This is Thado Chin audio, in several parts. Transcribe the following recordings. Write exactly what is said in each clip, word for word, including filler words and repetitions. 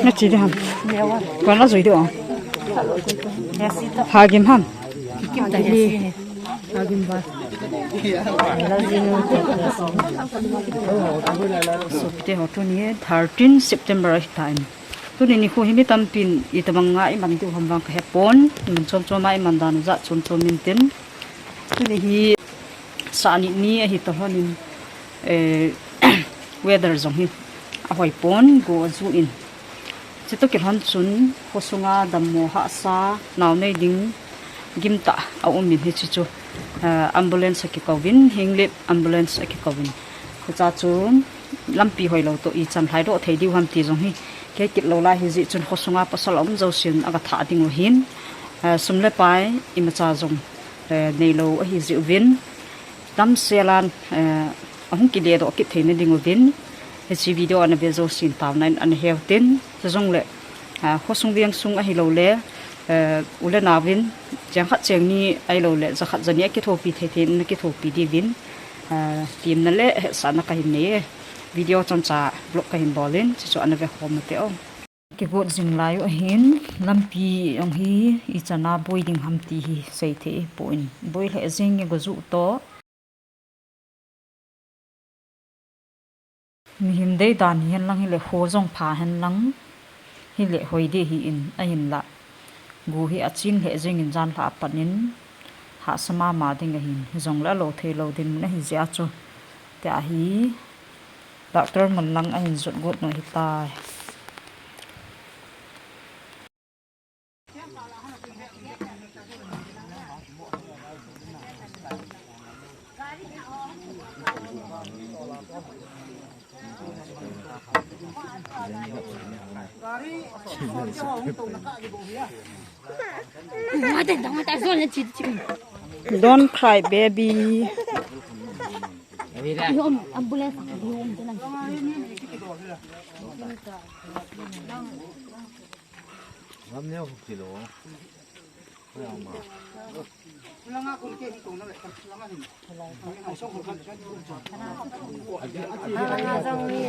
Na chi de ham. Kon la zui de o. Hagim ham. Te ho tuni thirteen September ahi tan. Tuni nikho hi mi tampin itobang a iman diu ham vang kahe pon, iman chom chom a iman dan u jat chom chom in tin. Tuni hi sani ni ahi toh lhonin, eh, weather jong hi ahoi pon, go aju in. Chutoh kilhon chun khosunga dammo hahsa, nao nei ding gimtah aum in hiche chu, eh, ambulance akikouvin, Henglep ambulance akikouvin. Hiche chu lampi hoilou toh ichan lhaidoh thei diu ham ti jong hi kihei kit lou lai ahi jeh chun khosunga pasal aum jousen aga thah diu ahin, eh, sum le pai imacha jong, eh, neilou ahi jeh uvin, damsel in, eh, ahung kiledoh kit theina diuvin, hiche video ana ve jousen taona in ana heu tin, chujongle, eh, khosung vengsung ahilouleh, eh, u le naovin, cheng khat cheng ni ahilouleh, ja khat ja ni akithopi thei thei in ana kithopi diuvin, eh, temna le hetsahna kahin nei e. Video chomcha vlog kahin bol in, chuchu ana ve khom ute o. Kigot jing lai u ahin, lampi jong hi ichan a boi ding ham ti hi seithei pon, boi lheh jeng e go ju toh. Mihem dei dan hihen lang hile kho jong pha hen lang hile hoi ding ahin, ahinlah go hi achen lheh jeng in janhi apat in hahsa mama ding ahin, hijongle alou thei lou dinmun ahi jeh a chu. Tia hi Doctor mun lang ahin jot got nu ahitai. Don't cry, baby. Ambulance.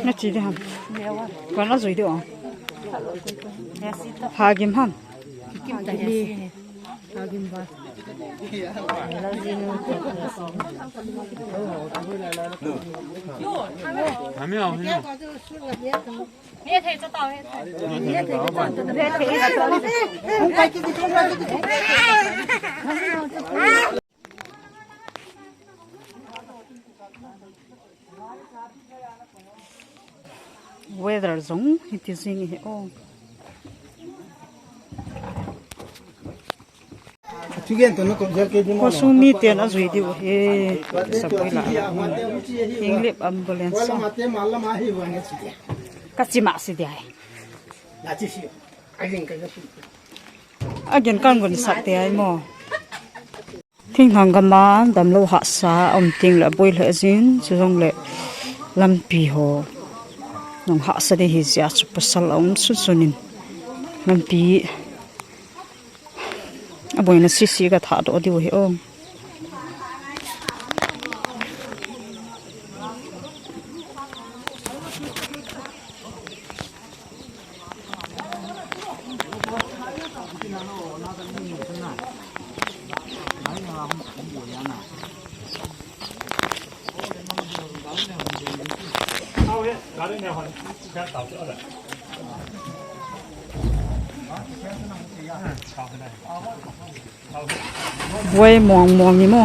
Na chi de ham. Kon la zui de o. Hagim ham. Weather jong hiti jing hi o. Khosung miten ajui diu ahi. Sabui la. Henglep ambulance. Kachi ma si dia. Agen kan gon sat te ai mo. Thinglhang gam a damlou hahsa aum tengle aboi lheh jin, chujongle lampi ho nung hahsa ding ahi jeh a chu pasal aum sunsun in lampi aboina sese kathah doh diu ahi o. Buai mong mong ni mo.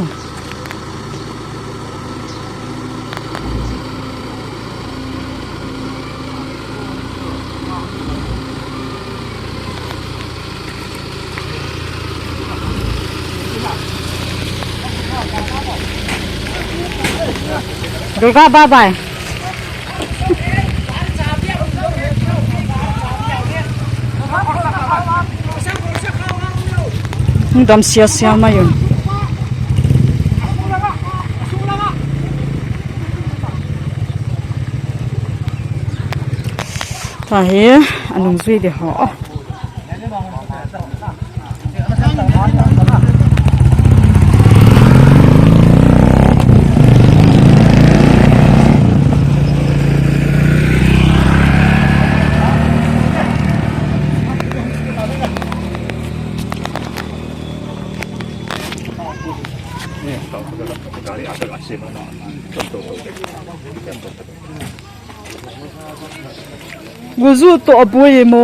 Durga, bye bye. Dam sia sia mai un. Tahi, anung jui de ho. Guzu to apoi mo.